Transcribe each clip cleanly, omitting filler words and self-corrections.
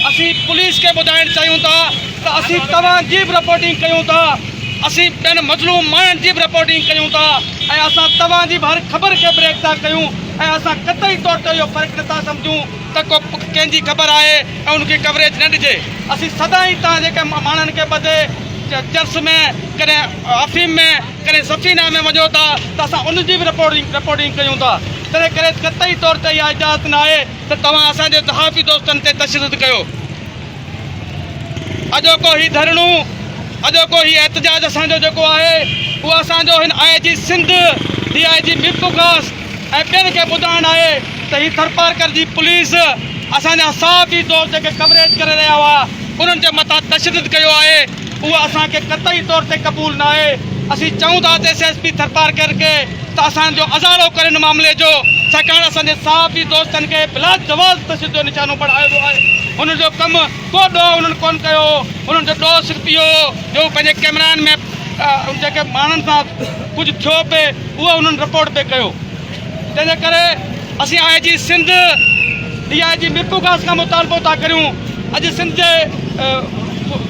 اسين پوليس کي ٻڌائڻ چاهيون ٿا ته اسين توهان جي به رپورٽنگ ڪيون ٿا، اسين ٻين مظلوم ماين جي به رپورٽنگ ڪيون ٿا ۽ اسان توهان جي به هر خبر کي بريڪ ٿا ڪيون ۽ اسان قطعي طور تي اهو فرق نٿا سمجهون ته ڪو ڪنهن جي خبر آهي ۽ ان کي ڪوريج نه ڏجي. اسين سدائين توهان جيڪي ماڻهن کي ٻڌي چرس ۾ ڪڏهن آفيم ۾ ڪڏهن سفينا ۾ وڃو ٿا ته اسان ان جي به رپورٽنگ ڪيون ٿا تنهن ڪري قطعي طور تي اها اجازت ناهي ته توهان اسان جي صحافي دوستن تي تشدد ڪيو. اڄوڪو هي ڌرڻو، اڄوڪو هي احتجاج اسان جو جيڪو آهي اهو اسان جو هن I G Sindh, D I G Mirpurkhas ۽ ٻين کي ٻڌائڻ آهي ته هي ٿرپارڪر جي پوليس اسان جا صحافي دوست جيڪي ڪوريج ڪري رهيا هئا انهن جي مٿان تشدد ڪيو آهي اهو اسان کي قطعي طور تي قبول ناهي. اسين چئون ٿا ته ايس ايس پي ٿرپارڪر کي ته اسان جو ازالو ڪري ان معاملي جو ڇاڪاڻ اسان جي صحافي دوستن کي بلا جواز تشدد جو نشانو بڻايو ويو آهي انهن جو ڪم ڪو ڏوهه انهن ڪونه ڪيو هو انهن جو ڏوهه صرف اهو هو جو هو پنهنجي ڪئميرائن ۾ جيڪي ماڻهن سان ڪجهه ٿيو پئي اهو انهن رپورٽ پئي ڪيو تنهن جي ڪري اسين I G Sindh D I G Mirpurkhas کان مطالبو ٿا ڪريون اڄ سنڌ جي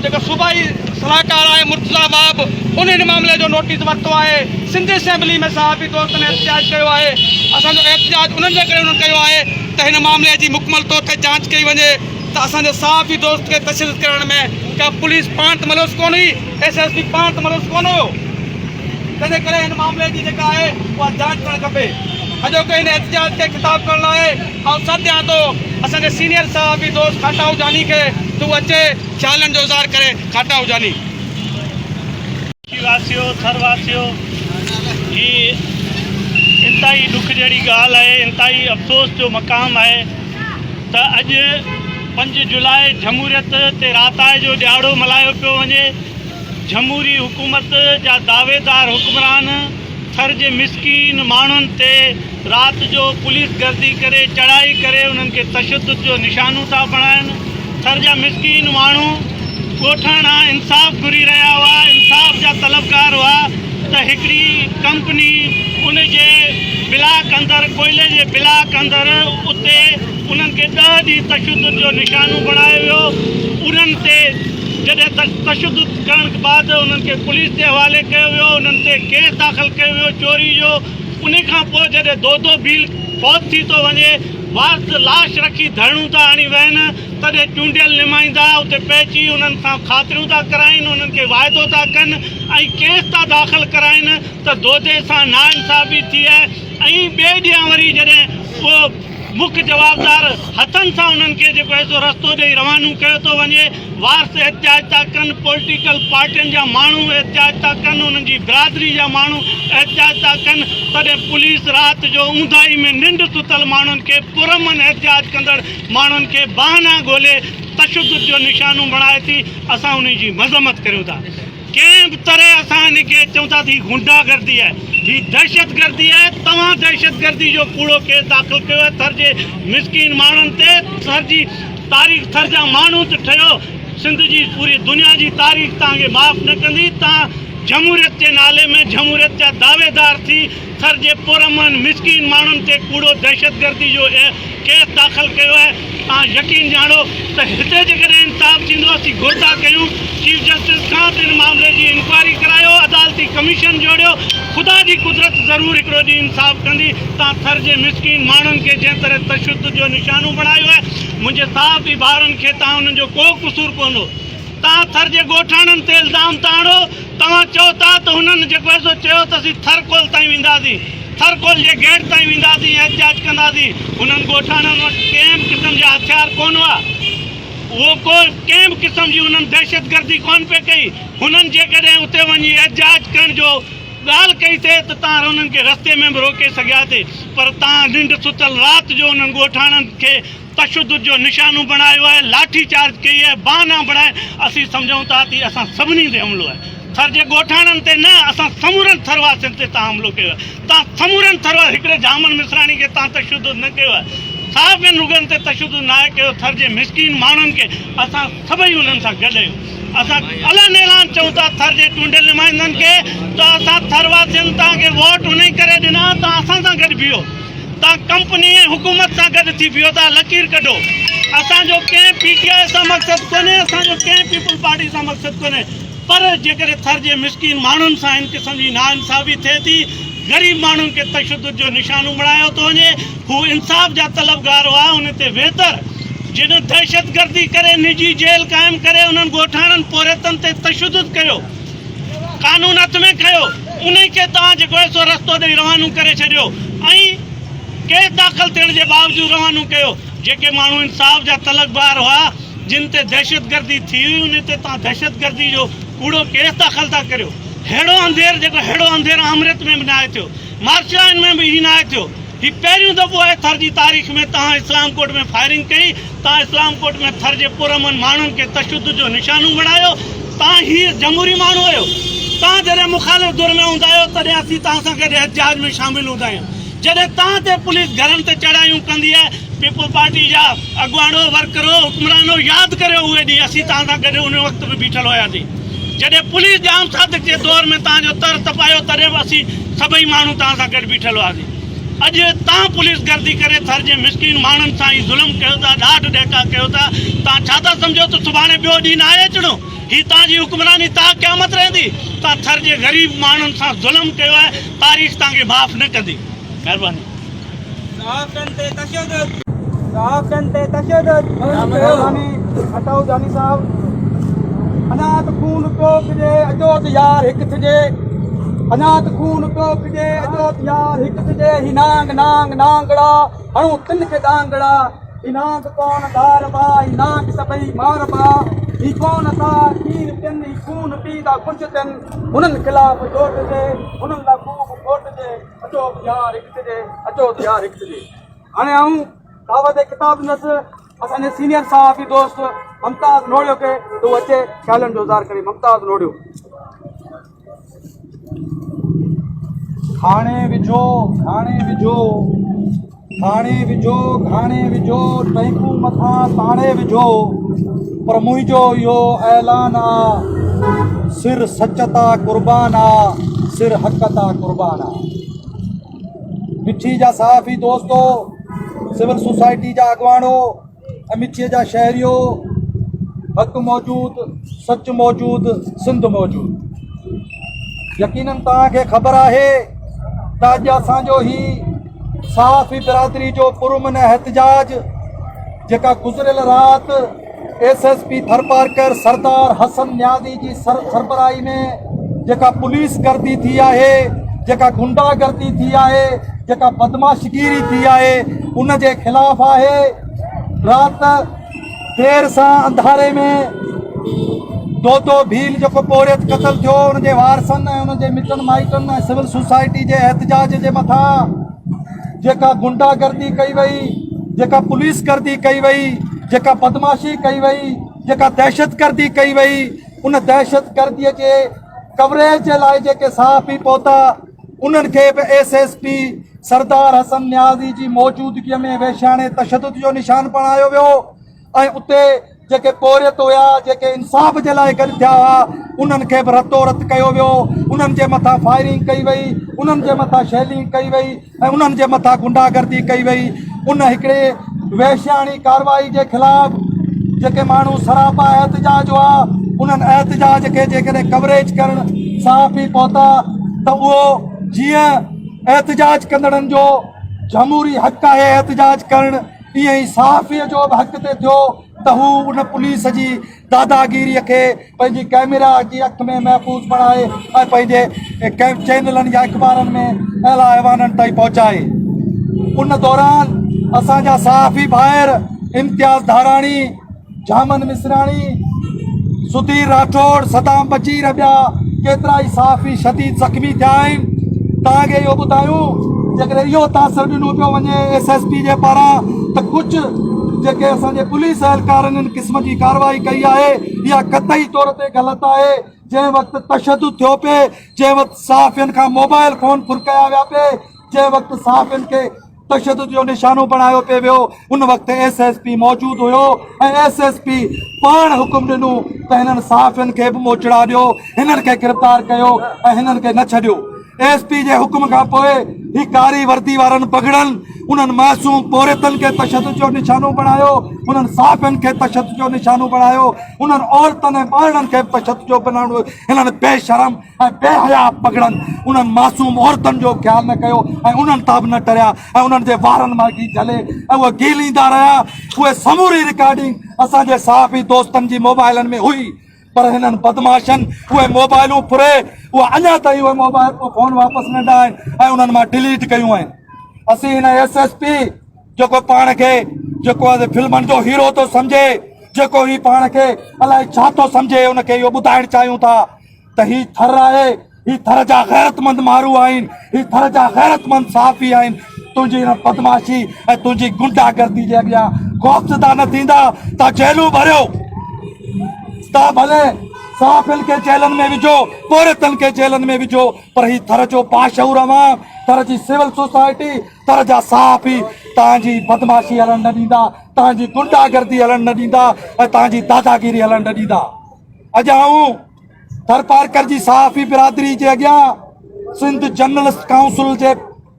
جيڪو صوبائي صلاحڪار آهي مرتضيٰ وهاب ان هن معاملي جو نوٽيس ورتو آهي سنڌ اسيمبلي ۾ صحافي دوستن احتجاج ڪيو آهي اسان جو احتجاج انهن جي ڪري انهن ڪيو آهي ته هن معاملي جي مڪمل طور تي جانچ ڪئي وڃي ته اسان جي صحافي دوست کي تشدد ڪرڻ ۾ ڪا پوليس پاڻ ته ملوث ڪونه هئي ايس ايس پي پاڻ ته ملوث ڪونه هيو تنهن ڪري هن معاملي جي جيڪا آهي اها جانچ ٿيڻ کپي. اڄوڪي هن احتجاج کي خطاب ڪرڻ لاء آئون سڏ ڏيان ٿو اسان جي سينيئر صحافي دوست کاٽائو جاني کي ته هو اچي خيالن جو اظهار ڪري. کاٽائو جاني. ڪراچي واسيو، ٿر واسيو، هي انتهائي ڏک جهڙي ڳالهه آهي، انتهائي افسوس جو مقام آهي ته اڄ پنج جولاء جمهوريت تي راتاهي جو ڏهاڙو ملهايو پيو وڃي. جمهوري حڪومت جا دعويدار حڪمران ٿر جي مسڪين ماڻهن تي رات جو پوليس گردي ڪري چڙهائي ڪري انهن کي تشدد جو نشانو ٿا بڻائن ٿر جا مسڪين ماڻهو ڳوٺاڻا انصاف گهري رهيا هئا انصاف جا طلبگار هئا ته هڪڙي ڪمپني ان جي بلاڪ اندر ڪوئلي جي بلاڪ اندر اتي انهن کي ڏهه ڏينهن تشدد جو نشانو بڻايو ويو انهن تي جڏهن ته تشدد ڪرڻ بعد انهن کي پوليس جي حوالي ڪيو ويو، انهن تي ڪيس داخل ڪيو ويو چوري جو، انهي کان پوء جڏهن دودو ڀيل فوت ٿي ٿو وڃي، وارث لاش رکي ڌرڻو ٿا هڻي ويهن، تڏهن چونڊيل نمائندا اتي پهچي انهن سان خاطريون ٿا ڪرائين، انهن کي واعدو ٿا ڪن ۽ ڪيس ٿا داخل ڪرائين ته دودي سان ناانصافي ٿي آهي ۽ ٻئي ڏينهن وري جڏهن اهو مک جوابدار هٿن سان انهن کي جيڪو آهي سو رستو ڏئي روانو ڪيو ٿو وڃي، وارث احتجاج ٿا ڪن، پوليٽيڪل پارٽين جا ماڻهو احتجاج ٿا ڪن، انهن جي برادري جا ماڻهو احتجاج ٿا ڪن، تڏهن پوليس رات جو اونداهي ۾ ننڊ ستل ماڻهن کي پرامن احتجاج ڪندڙ ماڻهن کي بهانا ڳولي تشدد جو نشانو بڻائي ٿي، اسان انهي جي مذمت ڪريون ٿا. ڪنهن به طرح اسان ان کي چئون ٿا ته هي غنڊا گردي آهي، هي دهشت گردي آهي، توهان دهشت گردي جو ڪوڙو ڪيس داخل ڪيو آهي ٿر جي مسڪين ماڻهن تي، ٿر جي تاريخ ٿر جا ماڻهو ته ٺهيو سنڌ جي پوري دنيا جي تاريخ توهان کي معاف نه ڪندي، توهان جمهوريت جي نالي ۾ جمهوريت جا دعويدار ٿي ٿر جي پرامن مسڪين ماڻهن تي ڪوڙو دهشتگردي جو ڪيس داخل ڪيو آهي، توهان يقين ڄاڻو ته هتي جيڪڏهن انصاف ٿيندو اسين گهر ٿا ڪيون چيف جسٽس کان ته ان معاملي جي انڪوائري ڪرايو، عدالتي ڪميشن جوڙيو، خدا جي قدرت ضرور هڪڙو ڏينهن انصاف ڪندي، توهان ٿر جي مسڪين ماڻهن کي جنهن طرح تشدد جو نشانو بڻايو آهي منهنجي صحافي ڀائرن کي توهان انهن جو ڪو قصور ڪونه هو. توهان ٿر جي ڳوٺاڻن تي الزام ٿا هڻو، توهان چئو ٿا ته هنن جيڪو آهي سو چيو ته اسين ٿر ڪول تائين وينداسين، ٿر ڪول جي گيٽ تائين وينداسين، احتجاج ڪنداسين، هنن ڳوٺاڻن وٽ ڪنهن به قسم جا هٿيار ڪونه هئا، اهو ڪو ڪنهن به قسم جي هنن دهشتگردي ڪونه پئي ڪئي، هنن جيڪڏهن اتي وڃي احتجاج ڪرڻ جو ڳالهه ڪئي ٿي ته توهان هنن کي رستي ۾ به روڪي سگهيا ٿي، پر توهان ننڊ ستل رات جو انهن ڳوٺاڻن کي تشدد جو نشانو بڻايو آهي، لاٺي چارج ڪئي آهي، بهانا بڻائي اسين سمجهون ٿا ته اسان سڀني تي حملو آهي، ٿر جي ڳوٺاڻن تي نه اسان سمورن ٿر واسين تي تان حملو ڪيو آهي، تان سمورن ٿر واسين هڪڙي جهامن مصراڻي کي تان تشدد نه ڪيو آهي، صحافين رڳن تي تشدد ناهي ڪيو، ٿر جي مسڪين ماڻهن کي اسان سڀئي انهن سان گڏ آهيون، اسان علن اعلان چئون ٿا ٿر جي چونڊيل نمائندن کي ته اسان ٿر واسين توهان کي ووٽ انهي ڪري ڏنا توهان اسان سان گڏ بيهو. تان ڪمپني ۽ حڪومت سان گڏ ٿي بيهو ٿا لڪير ڪڍو اسان جو ڪنهن پي ٽي آء سان مقصد ڪونهي، اسان جو ڪنهن پيپلز پارٽي سان مقصد ڪونهي، پر جيڪڏهن ٿر جي مسڪين ماڻهن سان ان قسم جي ناانصافي ٿئي ٿي، غريب ماڻهن کي تشدد جو نشانو بڻايو ٿو وڃي، هو انصاف جا طلبگار هئا، ان تي ويتر جن دهشتگردي ڪري نجي جيل قائم ڪري انهن ڳوٺاڻن پورهيتن تي تشدد ڪيو، قانون هٿ ۾ کنيو، انهي کي توهان جيڪو آهي سو رستو ڏئي روانو ڪري ڇڏيو ۽ ڪيس داخل ٿيڻ جي باوجود روانو ڪيو، جيڪي ماڻهو انصاف جا طلبگار هئا، جن تي دهشتگردي ٿي هئي انهن تي توهان دهشتگردي جو ڪوڙو ڪيس داخل ٿا ڪريو. ههڙو انڌير جيڪو ههڙو انڌير آمريت ۾ به ناهي ٿيو، مارشلائن ۾ به هي ناهي ٿيو. هي پهريون دفعو آهي ٿر جي تاريخ ۾ توهان اسلام ڪوٽ ۾ فائرنگ ڪئي، توهان اسلام ڪوٽ ۾ ٿر جي پرامن ماڻهن کي تشدد جو نشانو بڻايو. توهان هي جمهوري ماڻهو آهيو. توهان جڏهن مخالف ڌر ۾ هوندا آهيو تڏهن اسين توهان سان گڏ احتجاج ۾ شامل هوندا آهيون. جڏهن توهان تي پوليس گهرن تي چڙهايون ڪندي آهي، پيپلز پارٽي جا اڳواڻو، ورڪرو، حڪمرانو ياد ڪريو اهي ڏينهن اسين توهان سان گڏ ان وقت به بيٺل هياسين. جڏهن پوليس ڄام صادق جي دور ۾ توهان جو تر تپايو تڏهن به اسين سڀئي ماڻهو توهان سان گڏ بيٺل هئاسين. اڄ توهان پوليس گردي ڪري ٿر جي مسڪين ماڻهن سان هي ظلم ڪيو ٿا، ڏاڍ ڏهڪاء ڪيو ٿا، توهان ڇا ٿا سمجهو ته سڀاڻي ٻيو ڏينهن ناهي اچڻو؟ هي توهان جي حڪمراني تا قيامت رهندي؟ توهان ٿر جي غريب ماڻهن سان ظلم ڪيو آهي، تاريخ توهان کي معاف نه ڪندي. مهرباني. صحافين تي تشدد صحافين تي تشدد مهرباني عطاء جاني صاحب اڃا ته خون پيو ٿجي اچو ته يار هڪ ٿجي اڃا ته خون پيو ٿجي اچو ته يار هڪ ٿجي هي نانگ نانگ نانگڙا هڻون تن کي دانگڙا هي نانگ ڪون ڌاربا هي نانگ سڀئي ماربا هي ڪون ٿا کير پين هي خون پي ٿا خوش ٿين هنن خلاف جوٽجي هنن لاء خوب کوٽجي اچو ته يار هڪ ٿجي اچو ته يار هڪ ٿجي هاڻي آئون دعوت ڪتاب ڏيندس اسان جي سينيئر صحافي دوست ممتاز نوڙيو کي ته هو اچي خيالن جو اظهار ڪري ممتاز نوڙيو. گهاڻي وجهو، گهاڻي وجهو، گهاڻي وجهو، گهاڻي وجهو، ٽئنڪون مٿان تاڻي وجهو، پر منهنجو اهو اعلان آ، سر سچ تا قربان آ، سر حق تا قربان آ. مٺي جا صحافي دوستو، سول سوسائٽي جا اڳواڻو ۽ مٺي جا شهريو، حق موجود، سچ موجود، سنڌ موجود. يقينن توهان کي خبر آهي ته اڄ اسان جو هي صحافي برادري جو پرامن احتجاج جيڪا گذريل رات S S P Tharparkar Sardar Hassan Niazi جي سربراهي ۾ جيڪا پوليس گردي ٿي آهي جيڪا گنڊا گردي ٿي آهي جيڪا بدمعاشگيري ٿي آهي ان جي خلاف آهي رات دير سان انڌاري ۾ دودو ڀيل جيڪو پورهيت قتل ٿيو ان جي وارثن ۽ ان جي مٽن مائٽن ۽ سول سوسائٽي جي احتجاج جي مٿان جيڪا گنڊا گردي ڪئي وئي جيڪا پوليس گردي ڪئي وئي جيڪا بدمعاشي ڪئي وئي جيڪا دهشت گردي ڪئي وئي ان دهشت گردي جي ڪوريج جي لاء جيڪي صحافي پهتا انهن کي به S S P Sardar Hassan Niazi جي موجودگي ۾ وحشياڻي تشدد جو نشان بڻايو ويو ۽ اتي جيڪي پورهيت هيا جيڪي انصاف جي لاء گڏ ٿيا هئا انهن کي به رتو رت ڪيو ويو انهن جي مٿان فائرنگ ڪئي وئي انهن جي مٿان شيلنگ ڪئي وئي ۽ انهن جي مٿان گنڊا گردي ڪئي وئي ان هڪڙي وحشياڻي ڪارروائي جي خلاف جيڪي ماڻهو سراپا احتجاج هئا انهن احتجاج کي جيڪڏهن ڪوريج ڪرڻ صحافي پهتا ته اهو جيئن احتجاج ڪندڙن جو جمهوري حق آهي احتجاج ڪرڻ ائين ئي صحافيء جو به حق تي ٿيو ته هو ان پوليس جي داداگيريء کي پنهنجي ڪئميرا جي اک ۾ محفوظ بڻائي ۽ پنهنجي چينلن يا اخبارن ۾ اعليٰ ايوانن تائين پهچائي. ان دوران اسان جا صحافي ڀائر امتياز ڌاراڻي، جامن مصراڻي، سڌير راٺوڙ، صدام بچير ۽ ٻيا ڪيترائي صحافي شديد زخمي ٿيا آهن. توهان کي اهو ٻڌايون جيڪڏهن اهو تاثر ڏنو پيو وڃي ايس ايس پي جي پاران ته ڪجهه جيڪي اسان جي پوليس اهلڪارن ان قسم جي ڪارروائي ڪئي آهي اها قطعي طور تي غلط آهي جنهن وقت تشدد ٿيو پئي جنهن وقت صحافين کان موبائل فون ڦر ڪيا ويا پئي جنهن وقت صحافين کي تشدد جو نشانو بڻايو پئي ويو ان وقت ايس ايس پي موجود هيو ۽ ايس ايس پي پاڻ حڪم ڏنو ته هنن صحافين کي به موچڙا ڏيو هنن کي گرفتار ڪيو ۽ هنن کي نه ڇڏيو ايس پي جي حڪم کان پوء هي ڪاري وردي وارن بگڙن انهن معصوم پورهيتن کي تشدد جو نشانو بڻايو، انهن صحافين کي تشدد جو نشانو بڻايو، انهن عورتن ۽ ٻارڙن کي به تشدد جو بڻايو، هنن بي شرم ۽ بي حيا پڳڙن انهن معصوم عورتن جو خيال نه ڪيو ۽ انهن تان به نه ٽريا ۽ انهن جي وارن مان گي جهلي ۽ اهي گيليندا رهيا. اهي سموري رڪارڊنگ اسان جي صحافي دوستن جي موبائلن ۾ هئي پر هنن بدمعاشن اهي موبائلون ڦري اهي اڃا تائين اهي موبائل فون واپس نه ڏنا آهن ۽ انهن مان ڊليٽ ڪيون آهن. اسين هن ايس ايس پي جيڪو پاڻ کي جيڪو فلمن جو هيرو ٿو سمجهي جيڪو هي پاڻ کي الائي ڇا ٿو سمجهي ان کي اهو ٻڌائڻ چاهيون ٿا ته هي ٿر آهي، هي ٿر جا غيرتمند ماڻهو آهن، هي ٿر جا غيرتمند صحافي آهن، تنهنجي هن بدمعاشي ۽ تنهنجي غنڊا گردي جي اڳيان خوفزده نه ٿيندا، تان جيلون ڀريو، تان ڀلي صحافين کي جيلن ۾ وجهو، پورهيتن کي جيلن ۾ وجهو، پر هي ٿر جو باشعور عوام، ٿر جي سول سوسائٽي، ٿر جا صحافي توهان جي بدمعاشي هلڻ نه ڏيندا، توهان جي غنڊا گردي هلڻ نه ڏيندا ۽ توهان جي داداگيري هلڻ نه ڏيندا. اڄ آئون ٿرپارڪر جي صحافي برادري جي اڳيان سنڌ جرنلسٽ ڪائونسل جي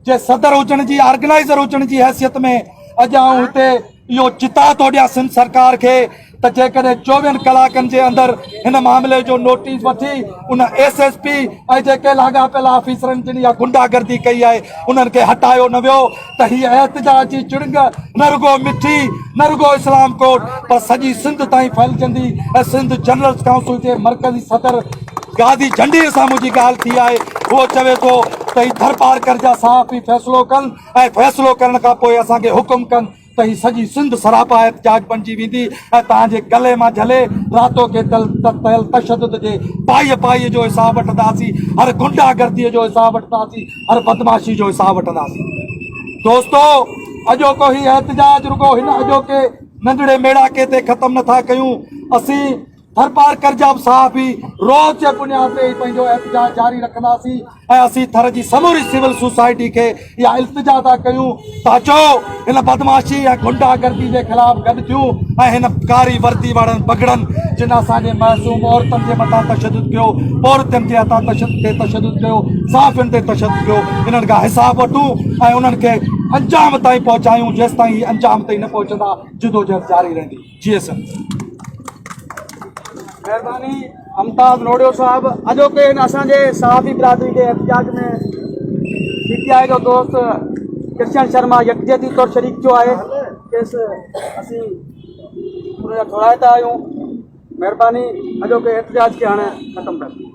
جي صدر هجڻ جي آرگنائيزر هجڻ جي حيثيت ۾ اڄ آئون هتي اهو چتاء ٿو ڏيان سنڌ سرڪار کي ته جيڪڏهن چوويهن ڪلاڪن جي اندر هن معاملي جو نوٽيس وٺي ان ايس ايس پي ۽ جيڪي لاڳاپيل آفيسرن جن اها غنڊا گردي ڪئي آهي انهن کي هٽايو نه ويو ته هي احتجاج جي چڻنگ نه رڳو مٺي، نه رڳو اسلام ڪوٽ پر سڄي سنڌ تائين ڦهلجندي ۽ سنڌ جنرلز ڪائونسل جي مرڪزي صدر غازي جهنڊير سان منهنجي ڳالهه ٿي آهي اهو چوي ٿو ته هي ٿرپارڪر جا صحافي فيصلو ڪن ۽ فيصلو ڪرڻ کان پوء اسان کي حڪم ڪن ته هي سڄي سنڌ سراپا احتجاج بڻجي ويندي ۽ توهان جي گلي مان جهلي راتو کي تيل تشدد جي پائيء پائيء جو حساب وٺنداسين، هر غنڊا گرديء جو حساب وٺنداسين، هر بدمعاشي جو حساب وٺنداسين. دوستو! اڄوڪو هي احتجاج رڳو هن اڄوڪي ننڍڙي ميڙاڪي تي ختم نه ٿا ڪيون، اسين ٿرپارڪر جا به صحافي روز جي بنياد تي پنهنجو احتجاج جاري رکنداسين ۽ اسين ٿر جي سموري سول سوسائٽي کي اها التجا ٿا ڪيون ته اچو هن بدمعاشي ۽ غنڊا گردي جي خلاف گڏ ٿيون ۽ هن ڪاري وردي وارن بگهڙن جن اسان جي معصوم عورتن جي مٿان تشدد ڪيو پورهيتن جي هٿان تشدد تي تشدد ڪيو صحافين تي تشدد ڪيو انهن کان حساب وٺون ۽ انهن کي انجام تائين پهچايون جيستائين هي انجام تائين نه پهچندا جدوجهد جاري رهندي. جي سر. مهرباني ممتاز نوڙيو صاحب اڄوڪي هن اسان جي صحافي برادري جي احتجاج ۾ پي ٽي آء جو دوست ڪرشن شرما يڪجهتي طور شريڪ ٿيو آهي کيس اسين ان جا ٿورائتا آهيون مهرباني اڄوڪي احتجاج کي هاڻي ختم ڪريو.